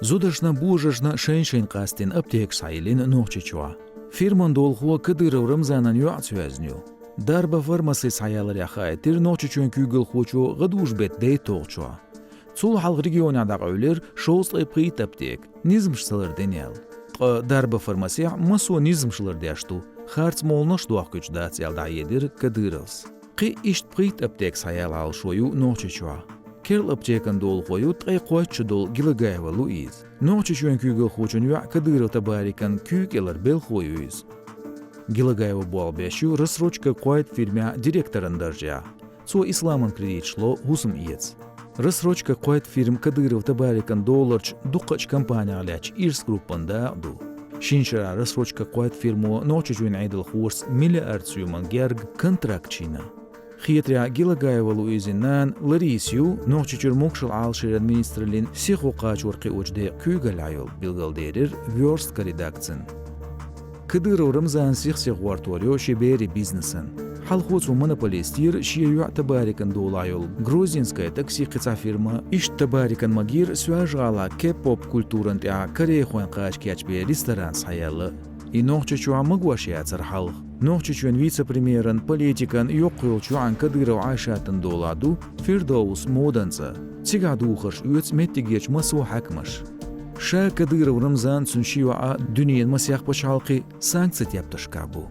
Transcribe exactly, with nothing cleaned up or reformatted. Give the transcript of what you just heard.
Зудашна, божаршна шайн-шайн къастийна аптекаш схьайиллина Нохчийчохь. Фирман долахо Кадыров Рамзанан йоӀ цу йоьзна ю. Дарба фармаси схьаяларехь хаийтира Нохчийчоьнан куьйгалхочо гӀадужу-беттан дейтталгӀачохь. Цул хьалха регионехь дӀакъевлира шовзткъе пхийтта аптека, низамаш ца лардина аьлла. Ткъа Дарба фармасехь массо а низамаш лардеш ду, харц молланаш дохкуьйтуш дац аьлла дӀахьедира Кадыровс. Кхин а иштта пхийтта аптека схьаяла Ӏалашо ю Нохчийчохь. Керла аптекан долахо ю ткъе кхойтта шо долу Гилагаева Луиза. Нохчийчоьнан куьйгалхочун йоӀ Кадыров Табарикан куьйга кӀелара белхало ю иза. Гилагаева болх беш ю «Рассрочка кхойтта» фирмехь директоран даржехь. Цо исламан кредиташ ло, хӀусам эца. «Рассрочка кхойтта» фирма Кадыров Табарикан доларчу дуккхачу компанех лаьттачу ирс группан дакъа ду. Шина шарахь «Рассрочка кхойтта» фирмо Нохчийчоьнан Ӏедалхошца миллиард соьман герга контракт йина. Хетарехь, Гилагаева Луизин нана Лариса ю Нохчийчуьра могушалла Ӏалашъяран министраллин сихо кхачор кхиочу декъан куьйгаллехь йолу, билгалдерира «Вёрстка» редакцина. Кадыров Рамзан сих-сиха гӀортор йо шен берийн бизнесана. Хьалхо цо монополист яра шен йоӀ Табарикан долахь йолу грузинская такси кхин цхьа фирма. Иштта Табарикан магийра Соьлжа-ГӀалахь кей-поп культуран тӀехь корейхойн кхача кечбен ресторан схьаелла. И Нохчийчохь магош яцара хьалха. Нохчийчоьнан вице-премьеран, политикан йоккхайолчу йоӀан Кадыров Ӏайшатан долахь ду «Фирдоус» модан цӀа. Цигахь духарш оьцу меттигерчу массо а хьаькамаша. Ша Кадыров Рамзан, цуьнан ши йоӀ а дуьненан масех пачхьалкхе санкцийн тептаршкахь бу.